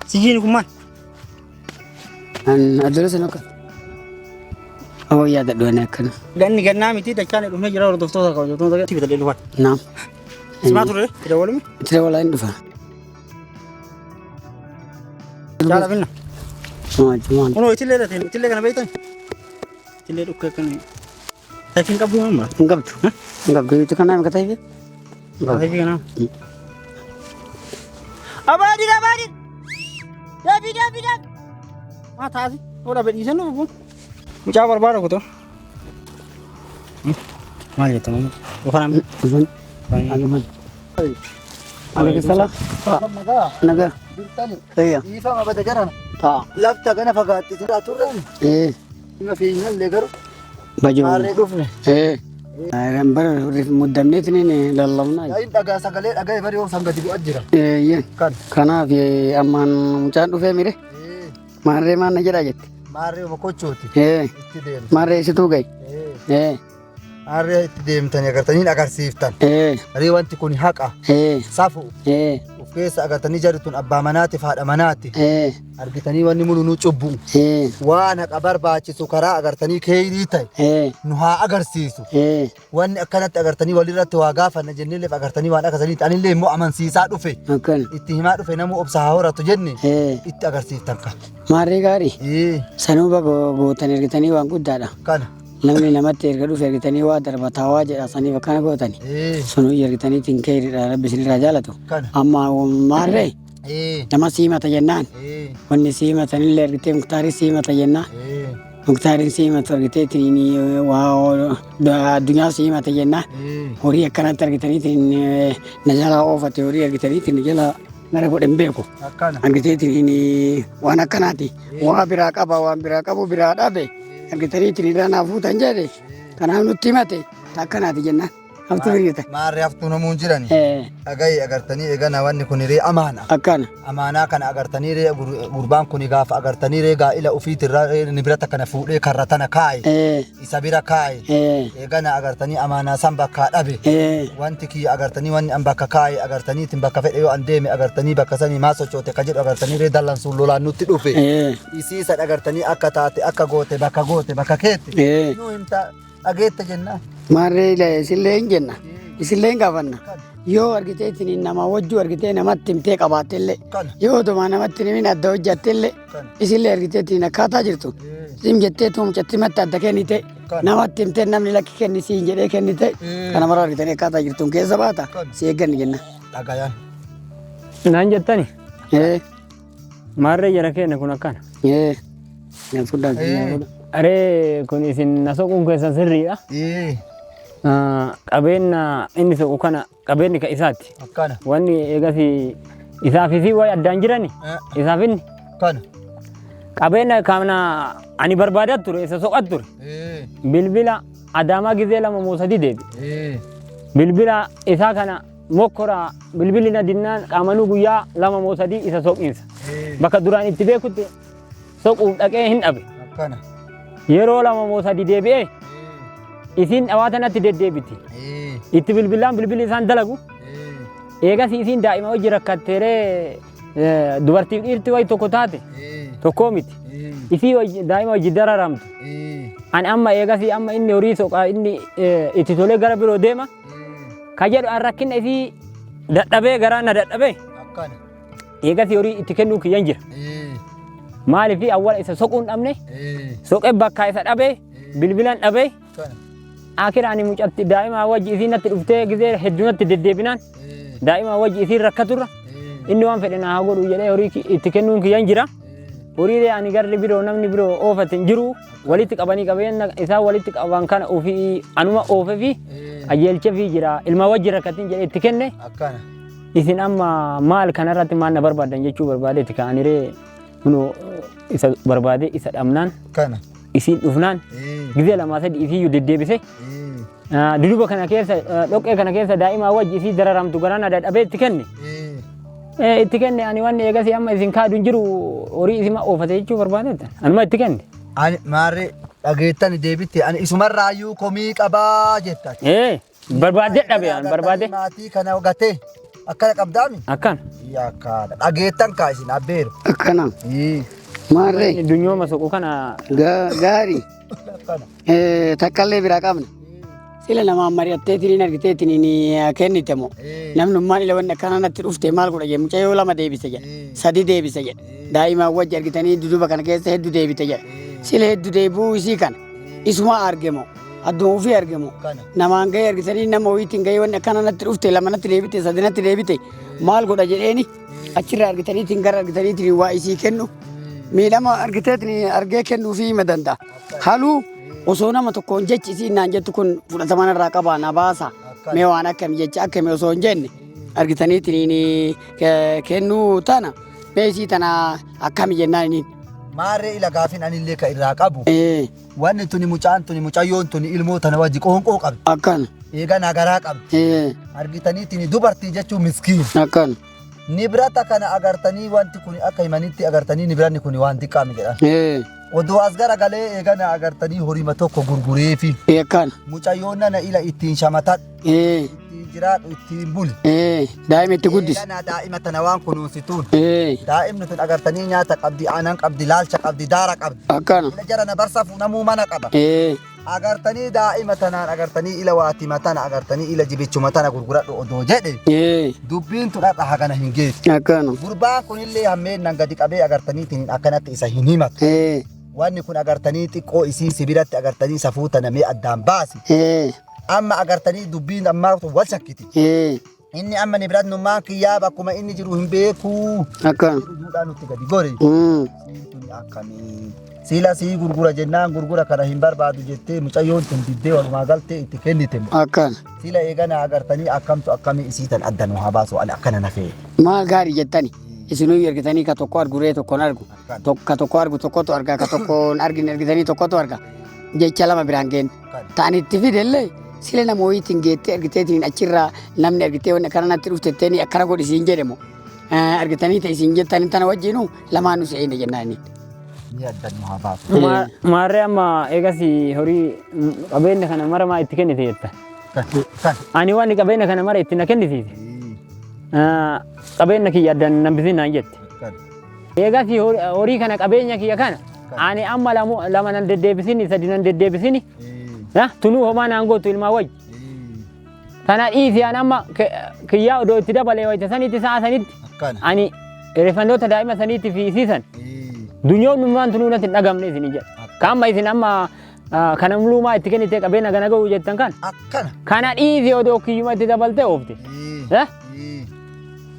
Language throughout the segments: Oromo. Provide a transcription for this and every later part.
Sijiin kun maal? An adduna sana akka. Awwa yaadadhu ani akkana. Ganni gannaa miti dachaan dhufnee jira hordoftoota kabajamtoota itti bitadhee dhufan. Naam. Simaa turre itti dabalame. Itti dabalaa hin dhufa. Jaala finna. Jumaan. Kunoo itillee dhateen itillee kana beektan. Itillee dhukkee kan taayifiin qabdu amma. Hin qabdu. Hin qabdu. Itti kanaa hin taayifi. Hin qabdu. Taayifii kanaa. Abaadii abaadii. Deebii deebii deebii. Maa taasi. Oda bedhiisan dhufu kun. Mucaa barbaada kutoo. Maal jetta mamma? Dhufan amma. Dhufan. Dhufan. Alaikum salaam. Nagaa. Fayya. Dhiifama bada jarana. Ta'a. Lafta kana fagaatti sirraa turre. Ee. Dhima fiinyallee garuu Bajoo. maarree dhufne. Ee. Bara muddamneetiin lallabnaa. Yaa'iin dhagaa sagalee dhaga'e bari yoo san gadi bu'aa jira. Eeyyee. Kan. Kanaaf ammaan mucaan dhufee mire. Maarree maal na jedhaa jette. Maarree boqochooti. Ee. Itti deemte. Maarree isituu gahe. Ee. Maarree itti deemtanii agartanii agarsiiftan. Ee. Marii wanti kun haqa. Ee. Safu. Ee. Of keessa agartanii jarri tun abbaa manaatiif haadha manaati. Ee. Argitanii wanni mulunuu cubbu. Ee. Waan haqa barbaachisu karaa agartanii keeyrii ta'e Ee. nu haa agarsiisu. Ee. Wanni akkanatti agartanii walirratti waa gaafanna jennellee agartanii waan akkasaniitti anillee immoo amansiisaa dhufe. Akkana. Itti himaa dhufe namuu obsa haa horatu jenne Ee. itti agarsiiftan ka. Maarree gaarii. Ee. Sanuu baga gootan ergitanii waan guddaadha. Kana. Namni namatti erga dhufe ergitanii waa darbataa waa jedha saniif akkana gootani. Ee. Sunuu ergitanii ittiin keeyriidha rabbi isinirraa jaalatu. Kana. Amma maarree Ee. nama siimata jennaan. Ee. Wanni siimatanillee ergitee muktaarii siimata jennaan. Ee. Muktaariin siimatu ergitee ittiin waa addunyaa siimata jennaan. Ee. Horii akkanatti argitaniitiin na jalaa oofate horii argitaniitiin na jalaa gara godhe hin beeku. Akkana. Argiteetiin waan akkanaati. Waa biraa qaba waan biraa qabu biraa dhabe. Argitaniitiin irraa naa fuutan jedhe. Kanaaf nutti himate akkanaati jennaan. Haftu birgita. Maarree haftuu namuu hin jirani. Eh, Dhagahi agartanii eegana wanni kun ree amaana. Akkana. Amaanaa kana agartanii ree gurbaan kun gaafa agartanii ree gaa'ila ofiitirraa ree ni bira kana fuudhee karra tana kaa'e. Eh, Isa bira kaa'e. eh, Eegana agartanii amaanaa san bakkaa dhabe. eh, Wanti kiyya agartanii wanni an bakka kaa'e agartanii ittiin bakka fedhe yoo an deeme agartanii bakka sanii maa sochoote ka jedhu agartanii ree dallansuun lolaan nutti dhufe. eh, Isii san agartanii akka taate akka goote bakka goote bakka keette. eh. Nu himta dhageette jennaan. Maarree ilaa isillee hin jenna. Isillee hin gaafanna. Yoo argiteetiin nama wajjuu argitee namatti himtee qabaattellee. Kana. Yoo odumaa namatti himin adda hojjattellee. Kana. Isillee argiteetiin akkaataa jirtu. Sim jettee tuumcatti matti adda kennite. Kana. Namatti himtee namni lakki kenni siin jedhee kennite. Kana mara argitanii akkaataa jirtuun keessa baata. Kana. Si eegganni jenna. Dhagayaan. Naan jettani Ee. maarree jara keenya kun akkana. Ee. Nyaata guddaa. Aree kun isin na soquun keessan sirriidha. Ee. Qabeenya inni soqu kana qabeenyi ka isaati. Akkana. Wanni eegas isaaf isii wayi addaan jirani isaaf inni Kana. qabeenya kana ani barbaadaa ture isa soqat ture. Ee. Bilbila Adaamaa gizee lama moo sadii deebi. Ee. Bilbila isaa kana mokkora bilbilli na dinnaan qaamanuu guyyaa lama moo sadii isa soqiinsa. Ee. Bakka duraan itti beekutti soquuf dhaqee hin dhabe. Akkana. Yeroo lama moo sadii deebi'ee isiin dhawaa tanatti deddeebiti. Ee. Itti bilbilaan bilbilli isaan dalagu. Ee. Eegas isiin daa'ima hojii rakkatteeree dubartiif dhiirti wayi tokko taate Ee. tokkoo miti. Ee. Isii daa'ima hojii dararamtu. Ee. Ani amma eegas amma inni horii soqaa inni itti tolee gara biroo deema. Ka jedhu an rakkina isii dadhabee garaa na dadhabee Akkana. eegas horii itti kennuu kiyyan jira. Ee. Maaliif awwala isa soquun dhabne Ee. soqee bakkaa isa dhabee bilbilan dhabee Kana. akira ani mucatti daa'ima wajji isiin natti dhuftee gizee hedduu natti deddeebinaan Ee. daa'ima wajji isiin rakkaturra Ee. inni waan fedhe naa haa godhu jedhee horii itti kennuun kiyyan jira. Horiilee ani garri biroo namni biroo oofate hin jiru walitti qabanii qabeenya isaan walitti qaban kana ofii anuma oofe fi Ee. qajeelchee fi jira ilma wajji rakkatiin jedhee itti kenne Akkana. isin amma maal kanarratti maal na barbaadan jechuu barbaadeeti ka'aniree kunoo isa barbaade isa dhabnaan Kana. isiin dhufnaan Ee. gizee lamaa sadi isiyyuu deddeebise Ee. duduba kana keessa dhoqqee kana keessa daa'ima wajji isii dararamtu garaan na dadhabee itti kenne. Ee. Itti kenne ani wanni eegasii amma isin kaadu hin jiru horii isima oofate jechuu barbaadeetta. Anuma itti kenne. Ani maarree dhageettani deebitte ani isumarraayyuu komii qabaa jetta. Barbaadee dhabe ani barbaadee. Maatii kana gatee. Akkana qabdaami? Akkana. Yakkaadha. Dhageettan kaa isin abbeeru. Akkana. Maarree. Dunyooma soqu kana Gaarii. Akkana. Takkallee biraa qabna. Sila namaan mari'atteetiin argiteetiin kennite moo namnummaan ila wanni akkana natti dhufte maal godha jedhe mucayyoo lama deebise jedha sadi deebise jedha daa'imaan wajji argitanii duduba kana keessa hedduu deebite jedha sila hedduu deebi'uu isii kana isuma arge moo adduma ofii arge moo namaan gahee argitanii nama ofiitiin gahee wanni akkana natti dhufte lama natti deebite sadi natti deebite maal godha jedheeni achirraa argitaniitiin gara argitaniitiin waa isii kennu miidhama argiteetiin argee kennuufii hima danda'a. Haluu osoo nama tokkoon jechi isiin naan jettu kun fudhatama narraa qabaa na baasa mee waan akkami jecha akkami osoo hin jenne argitaniitiin kennuu tana mee isii tana akkami jennaan inni. Maarree ila gaafin anillee ka irraa qabu. Wanni tuni mucaan tuni mucayyoon tuni ilmoo tana wajji qoonqoo qabdi. Akkana. Eega nagaraa qabdi. Argitaniitiin dubartii jechuun miskiin. Akkana. Nibrata kana agartanii wanti kun akka himanitti agartanii nibranni kun waan xiqqaami jedhan. Odoo as garagalee eegana agartanii horiima tokko gurgureefi. Akkana. Mucayyoon nana ila ittiin shamatadhu. Ittiin jiraadhu ittiin buli. Daa'ima itti guddisi. Eegana daa'ima tana waan kunuunsituun. Daa'imni tun agartanii nyaata qabdi, aanan qabdi, laalcha qabdi, daara qabdi. Akkana. Ila jara na barsafu namuu mana qaba. Agartanii daa'ima tanaan agartanii ila waatima tana agartanii ila jibichuma tana gurguradhu odoo jedhe. Dubbiin tun har'a hagana hin geessu. Akkana. Gurbaan kunillee hammeennan gadi qabee agartaniitiin akkanatti isa hin himatu. Wanni kun agartanii xiqqoo isii sibiratti agartanii safuu tana mee addaan baasi. Amma agartanii dubbiin ammaa tun wal shakkiti. Inni amma nibratnummaan kiyyaa bakkuma inni jiru hin beeku. Akkana. Duudhaa nutti gadi gore. Siin tuni akkamii. Sila sii gurgura jennaan gurgura kana hin barbaadu jettee mucayyoon tun diddee walumaa galtee itti kennite. Akkana. Sila eegana agartanii akkamtu akkamii isii tan adda nu haa baasu ani akkana nafee. Maal gaarii jettani isinuu argitanii ka tokko arguree tokkoon argu ka tokko argu tokkotu arga ka tokkoon argine argitanii tokkotu arga jecha lama biraan geenne ta'an itti fidellee sila nama wayiitiin geettee argiteetiin achirraa namni argitee wanni akkana natti dhuftetteeni akkana godhi siin jedhemu argitanii ta'e siin jettanii tana wajjinu lamaan nu se'ine jennaan inni. Ni adda nu haa baasu. Maarree amma eegas horii qabeenya kana mara maa itti kennite jetta. Ani waan qabeenya kana mara itti na kennisiise. Qabeenya kiyya addaan nan bisin naan jette. Eegas horii kana qabeenya kiyya kana ani amma lama nan deddeebisini sadi nan deddeebisini. Tunuu homaa naan gootu ilmaa wajji. Tana dhiisi ani amma kiyyaa odoo itti dabalee wayita sanitti sa'a sanitti ani refandoota daa'ima saniitti fi isiisan dunyoon tunuu natti hin dhagamne isin jedha. Ka amma isin amma kana mulumaa itti kennitee qabeenya gana ga'uu jettan kana. Kana dhiisi odoo kiyyuma itti dabaltee oofte.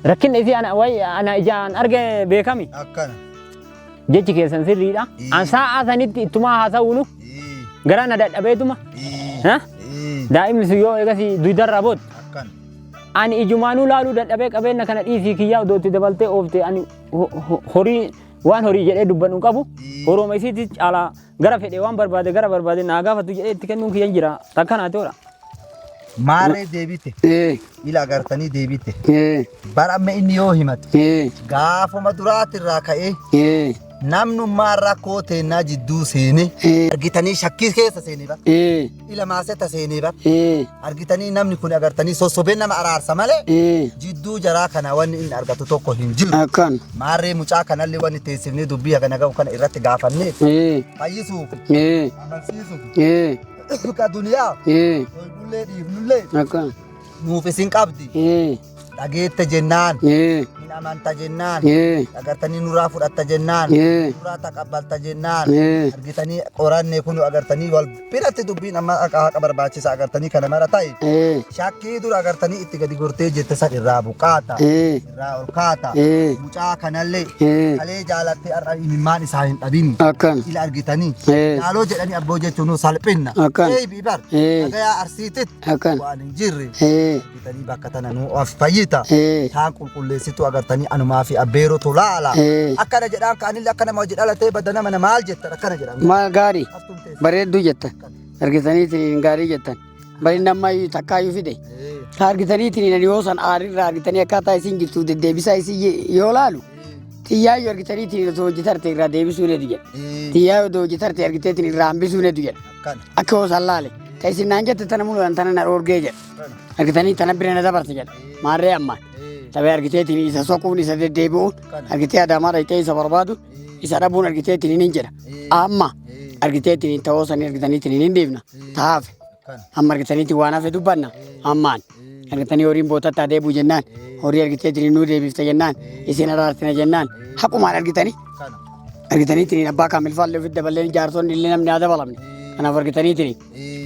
Rakkinni isii ana wayi ana ijaan arge beekami. Jechi keessan sirriidha. An sa'a sanitti ittumaa haasa'uunu gara na dadhabeetuma. Daa'imni sun yoo eegas duydarraa booda. Ani ijumaanuu laaluu dadhabee qabeenya kana dhiisii kiyyaa odoo itti dabaltee oofte ani horii waan horii jedhee dubbannu hin qabu. Horooma isiitti caalaa gara fedhe waan barbaade gara barbaade naa gaafatu jedhee itti kennuun kiyyan jira. Takkanaati hoodha. Maarree deebite. Ila agartanii deebite. Bara amma inni yoo himate. Gaafuma duraatirraa ka'ee namnummaan rakkoo teennaa jidduu seene argitanii shakkii keessa seenee bar. Ila maaseta seenee bar. Argitanii namni kun agartanii sossobee nama araarsa malee jidduu jaraa kana wanni inni argatu tokko hin jiru. Akkan. Maarree mucaa kanallee wanni teessifnee dubbii hagana ga'u kana irratti gaafannee fayyisuuf amansiisuuf ka duniyaa tolbullee dhiifnullee Akkan. nuuf isin qabdi. Dhageette jennaan. Hin amanta jennaan. Agartanii nurraa fudhatta jennaan. Nurraa taqabbalta jennaan. Argitanii qoranne kun agartanii wal biratti dubbiin amma akka haqa barbaachisa agartanii kana mara ta'e. Shakkii dura agartanii itti gadi gortee jette san irraa buqqaata. Irraa ol kaata. Mucaa kanallee kalee jaalattee har'a imimmaan isaa hin dhabin. Akkan. Ila argitanii. Jaaloo jedhanii abboo jechuun salphinna. Eebi bar. Dhagayaa arsiititti. Akkan. Waan hin jirre. Argitanii bakka tana nu of fayyita. Taan qulqulleessitu agartanii anumaa fi abbeeroo tolaala. Akkana jedhaan kaanillee akka nama hojii dhalatee badda nama maal jettan akkana jedhan. Maal gaarii bareedduu jettan argitaniitiin gaarii jettan barinni ammayyuu takkaayyuu fide ka argitaniitiin yoo san aarirraa argitanii akkaataa isiin jirtu deddeebisaa isii yoo laalu xiyyaayyuu argitaniitiin osoo hojjetarte irraa deebisuu neetu jedha xiyyaayyuu osoo hojjetarte argiteetiin irraa hambisuu neetu jedha akka yoo san laale ta isin naan jette tana muluudhaan tana na dhoorgee jedha argitanii tana bira na dabarte jedha maarree ammaan. Tabee argiteetiin isa soquun isa deddeebi'uun argitee adaamaa dhaqxee isa barbaadu isa dhabuun argiteetiin hin jedha. Amma argiteetiin ta'oo sanii argitaniitiin hin dhiifna. Taafe amma argitaniitiin waan hafe dubbanna ammaan. Argitanii horiin bootatti adeemuu jennaan horii argiteetiin nuu deebifte jennaan isin araarsina jennaan haqumaan argitanii argitaniitiin abbaa kaamilfaallee ofitti daballee jaarsonni illee namni haa dabalamne. Kanaaf argitaniitiin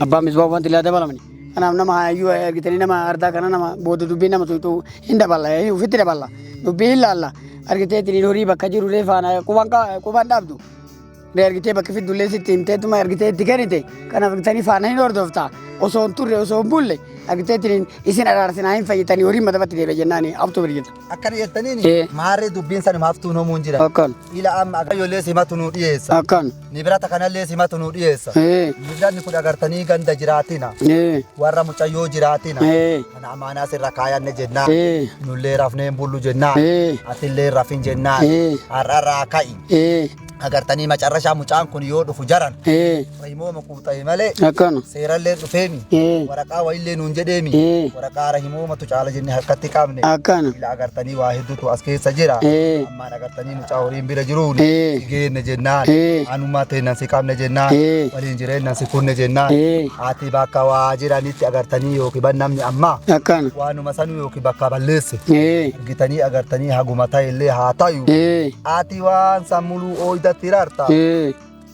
abbaa misbaa wanti illee haa dabalamne. Kanaaf nama hayyuu argitanii nama ardaa kana nama booda dubbii nama tuyxuu hin daballa ofitti daballa dubbii hin laalla argiteetiin horii bakka jiru illee faana quban dhaabdu. Argitee bakka fiddullee sitti himteetuma argitee itti kennite kanaaf argitanii faana hin hordofta osoo hin turre osoo hin bulle argiteetiin isin araarsinaa hin fayyitanii horiin madabatti deebi'e jennaani abtuu birjita. Akkana jettaniin maarree dubbiin san haftuu nomuun jira. Akkan. Ila amma agayyollee simatu nuu dhiyeessa. Akkan. Nibirata kanallee simatu nuu dhiyeessa. Nibiranni kun agartanii ganda jiraatina. Warra mucayyoo jiraatina. Kana amaanaa sirra kaayanne jennaan. Nullee rafnee hin bullu jennaan. Atillee rafin jennaan. Har'arraa ka'i. Agartanii macarrashaa mucaan kun yoo dhufu jaran. Rahimooma quuxa'e malee. Akkana. Seerallee dhufeemi. Waraqaa wayillee nuun jedheemi. Waraqaa rahimoomatu caala jennee harkatti qabne. Akkana. Ila agartanii waa hedduutu as keessa jira. Ammaan agartanii mucaa horiin bira jiruun. Geenne jennaan. Anummaa teennan si qabne jennaan. Waliin jireennan si kunne jennaan. Ati bakka waa jiranitti agartanii yookiin namni ammaa. Akkana. Waanuma sanuu yookiin bakka balleesse. Argitanii agartanii haguma ta'ellee haa ta'u. Ati waan sammuluu ooyidatti hiraarta.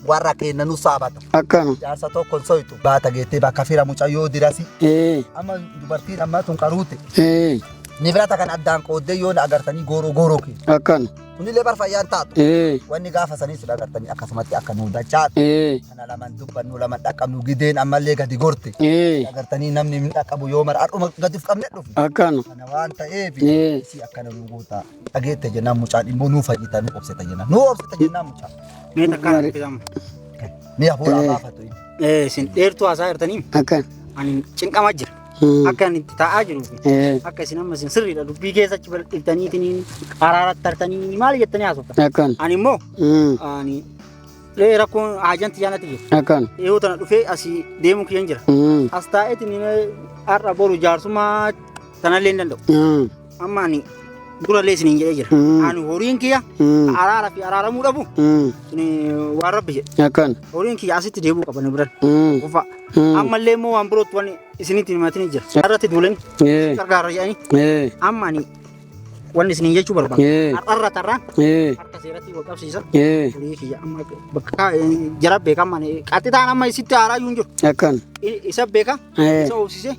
Warra keenya nu saabata. Akkana. Jaarsa tokko hin soytu. Baata geettee bakka fira mucayyoo dirasi. Amma dubartiin ammaa tun qaruute. Nibirata kan addaan qooddee yoo na agartanii gooroo gooroo kee. Akkana. Kunillee bar fayyaan taatu. Wanni gaafa sanii sun agartanii akkasumatti akka nu dachaatu. Kana lamaan dubbannu lamaan dhaqqabnu gideen ammallee gadi gorte. Agartanii namni hin dhaqqabu yoo mara har'uma gadi of qabne dhufne. Akkana. Kana waan ta'eef si akkana nu goota. Dhageette jennaan mucaan immoo nuu fayyita nu obsita jennaan. Nu obsita jennaan mucaan. Mee takkaan dubbisama. Mee hafuura baafatu. Isin dheertuu haasaa jirtanii Akkana. ani cinqamaa jira. Akka ani itti taa'aa jiru akka isin amma isin sirriidha dubbii keessa achi bal'iftaniitiin araaratti tartanii maal jettanii haasoftan. Akkana. Ani immoo ani rakkoon haajanti jaanatti jira. Akkana. Dhiyoo tana dhufee asii deemuu kiyyan jira. As taa'eetiin har'a boru jaarsummaa tanallee hin danda'u. Amma ani durallee isiniin jedhee jira. Ani horiin kiyya araara fi araaramuu dhabu waan rabbi jedhe. Akkana. Horiin kiyya asitti deebi'uu qaba nu biran. Qofa. Ammallee immoo waan birootti waan isinitti himatini jira. Irratti duulani gargaara jedhanii amma ani wanni isiniin jechuu barbaadu. Har'arra tarraan harka seeratti wal qabsiisa. Horii kiyya amma bakka jara beeka amma qaxxitaan amma isitti haaraa iyyuu hin jiru. Akkana. Isa beeka isa obsise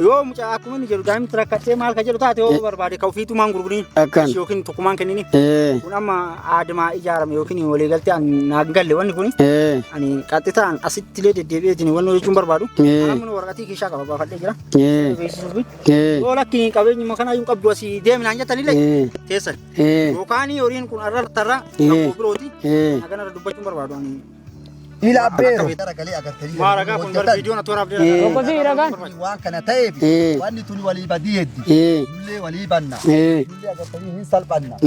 yoo mucaa akkuma inni jedhu daa'imti rakkattee maal ka jedhu taate yoo barbaade ka ofiitumaan gurguriin yookiin tokkumaan kennini. Kun amma aadamaa ijaarame yookiin waliigaltee ani naa galle wanni kun ani qaxxitaan asitti illee deddeebi'eetiin wanni jechuun barbaadu. Amma waraqatii keeshaa qaba baafadhee jira. Beeksisuuf. Yoo lakki qabeenyuma kana iyyuu qabdu asii deeminaan jettanillee teessan. Yookaan horiin kun arra tarra rakkoo birooti. Kanarra dubbachuun barbaadu ani. Ila abbeero. Garagalee agartanii Maaragaa kun bar viidiyoon ati waraabdee Tokko si ragaan. Waan kana ta'eef wanni tuni walii badii heddi. Nullee walii banna. Nullee agartanii hin salphanna.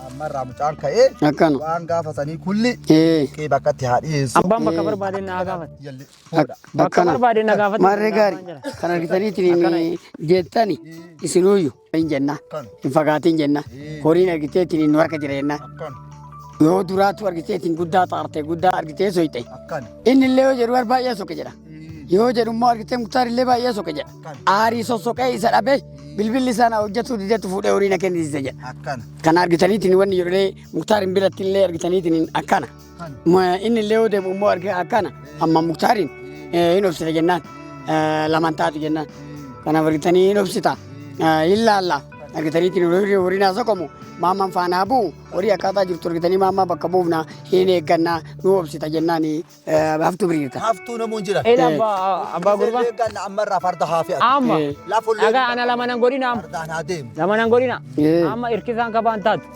Ammarraa mucaan ka'ee Akkana. waan gaafa sanii kulli kee bakkatti haa dhiyeessu. Abbaan bakka barbaade na gaafate. Jalli fuudha. Bakka Akkana. barbaade na gaafate. Maarree gaarii kan argitaniitiin jettani isinuuyyu hin jenna hin fagaatin jenna horiin argiteetiin nu harka jira jenna Akkana. yoo duraatu argiteetiin guddaa xaarte guddaa argitee soyxe Akkana. inni illee yoo jedhu baay'ee soqe jedha yoo jedhu immoo argitee muktaar illee baay'ee soqe jedha aarii sossoqee isa dhabe bilbilli sana hojjetu didetu fuudhee horii na kennisiise jedha Akkana. kana argitaniitiin wanni jedhulee muktaar hin biratti illee argitaniitiin akkana inni illee yoo deemu immoo argee akkana amma muktaariin hin obsita jennaan lamaan taatu jennaan kanaaf argitanii hin obsita hin laalla argitaniitiin horii naa soqomu maammaan faanaa bu'u horii akkaataa jirtu argitanii maammaa bakka buufna hin eeggannaa nu obsita jennaan haftuu biriirta. Haftuu namuun jira. Ila abbaa gurbaa. Illee ganna ammarraa farda haa fe'atu. Amma. Lafullee Dhagaa ana lama nan godhina amma. fardaan haa deemu. Lama nan godhina. Amma hirkisaan qabaan taatu.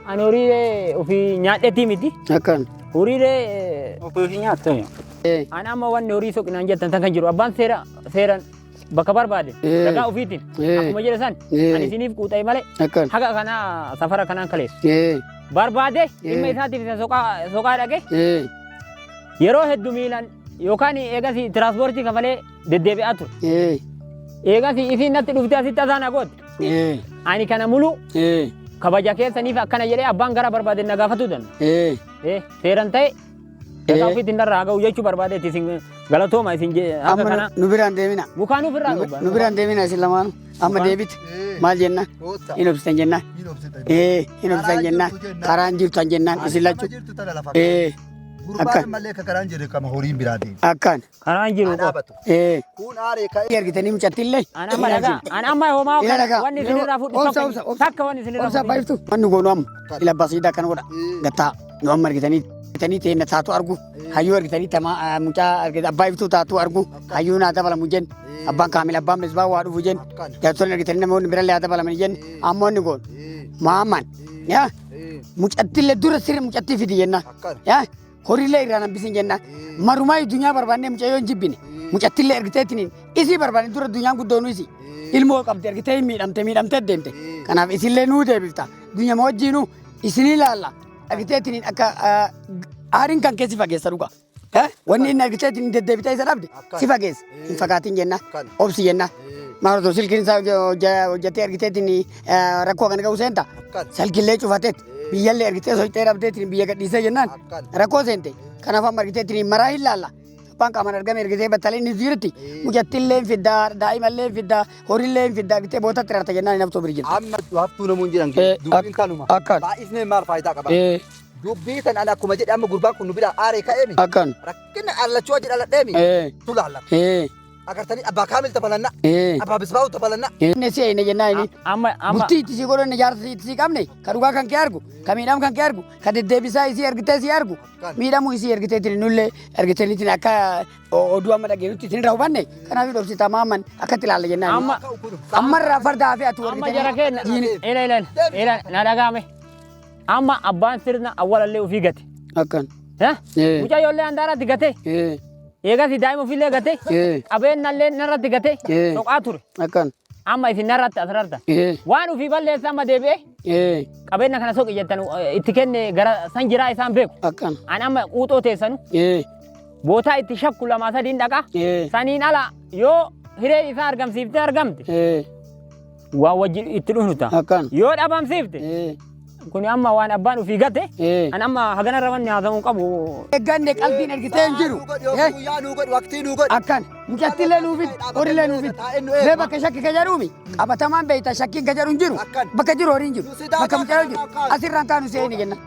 Ani horii ofii nyaadheetii miti. Akkan. Horiilee Ofii nyaatte. ani amma wanni horii soqinaan jettan tan kan jiru abbaan seera seeran bakka barbaade ragaa ofiitiin akkuma jedhe san ani isiniif quuxa'e malee Akkan. haga kanaa safara kanaan kaleessu. Barbaade dhimma isaatiif isa soqaa dhaqe yeroo hedduu miilaan yookaan eegas tiraanspoortii kafalee deddeebi'aa ture. Eegas isiin natti dhuftee asitti asaan hagootte. Ani kana mulu kabaja keessaniif akkana jedhee abbaan gara barbaade na gaafatuu danda'a. Seeran ta'e dhagaa ofiitiin narraa haa ga'u jechuu barbaadeetti isin galatooma isin Amma kana nu biraan deemina. Mukaan ofirraa Nu biraan deemina isin lamaanu. Amma deebite maal jenna? Hin obsitan jennaan. Hin obsitan jennaan. Karaan jirtan jennaan isin lachuu. Gurbaan malee ka karaan jiru kama horiin biraa deemu. Akkaan. Karaan jiru Dhaabatu. Kun aaree ka'ee. Argitanii mucattillee. An amma dhagaa. An amma homaa Ila dhagaa. wanni isinirraa fudhu Obsa obsa obsa. takka wanni isinirraa Obsa fudhu. baay'iftu. Wanni goonu amma. Ila basiidha kan godha. Gattaa. Nu amma argitanii argitanii teenna taatu argu. Hayyuu argitanii tamaa mucaa argitanii abbaa iftuu taatu argu. Hayyuu naa dabalamu jenni. Abbaan kaamil abbaan misbaa waa dhufu jenni. Jaartonni argitanii namoonni birallee haa dabalamani jenni. Amma wanni goonu. Maaman. Yaa. Mucattillee dura sirri mucattii fidi jennaan. Yaa. Horiillee irraan hambisin jennaan. Marumaa addunyaa barbaannee mucayyoo hin jibbine. Mucattillee argiteetiin isii barbaanne dura addunyaan guddoonu isii. Ilmoo qabdi argitee hin miidhamte miidhamtee deemte. Kanaaf isillee nuu deebifta. Dunyama wajjiinuu isinii ilaalla. Argiteetiin akka aariin kan keessi fageessa dhuga. Wanni inni argiteetiin deddeebitee isa dhabde si fageessa. Hin fagaatin jenna. Obsi jenna. Maal otoo silkiin isaa hojjetee argiteetiin rakkoo kana ga'u seenta. Silkillee cufateet biyyallee argitee socho'ee dhabdeetiin biyya gadhiisee jennaan rakkoo seente. Kanaaf amma argiteetiin maraa hin laalla. Abbaan qaamaan argame argitee battalee inni jirti. Mucattillee hin fiddaa, daa'imallee hin fiddaa, horiillee hin fiddaa argitee bootatti rarta jennaan hin haftuu biri jirti. Amma haftuu namuun jiran dubbiin kanuma. Akkaan. Baay'isnee maal faayidaa qaba? Dubbii tan ani akkuma jedhe amma gurbaan kun nu bira aaree ka'eemi. Akkaan. Rakkina allachuu hojii dhaladheemi. Tulaalla. Agartanii abbaa kaamil dabalanna. Abbaa bisbaa'u dabalanna. Inni si eeyne jennaan inni. Amma amma Bultii itti si godhanne jaarsa itti si qabne ka dhugaa kan kee argu ka miidham kan kee argu ka deddeebisaa isii argitee si argu miidhamuu isii argiteetiin nullee argiteetiin akka oduu amma dhageenyutti isin irraa hubanne kanaaf dhoksita maaman akkatti ilaalla jennaan. Amma Ammarraa farda hafee atu amma jara keenya argitanii. ila ila ila na dhagaame. Amma abbaan sirna awwalallee ofii gate. Akkan. Mucayyoollee handaaratti gate. Eegas daa'ima ofiillee gate. Qabeenyallee narratti gate. Soqaa ture. Akkan. Amma isin narratti asirarta. Waan ofii balleessa amma deebi'ee qabeenya kana soqi jettan itti kenne gara san jiraa isaan beeku. Akkan. An amma quuxoo teessanu bootaa itti shakku lamaa sadiin dhaqa. Saniin ala yoo hiree isaa argamsiiftee argamte waan wajjin itti dhufnu ta'a. Akkan. Yoo dhabamsiifte kun amma waan abbaan ofii gate an amma haganarra wanni haasa'uu qabu. Eegganne qalbiin argitee hin jiru. Guyyaa nuu godhi waqtii nuu godhi. Akkan. Mucattillee nuu fidi horiillee nuu fidi. Mee bakka shakki ka jedhuumi qabatamaan beekta shakkiin ka jedhu hin jiru. Bakka jiru horiin jiru. Bakka mucayyoo jiru. Asirraan kaanu seeni jenna.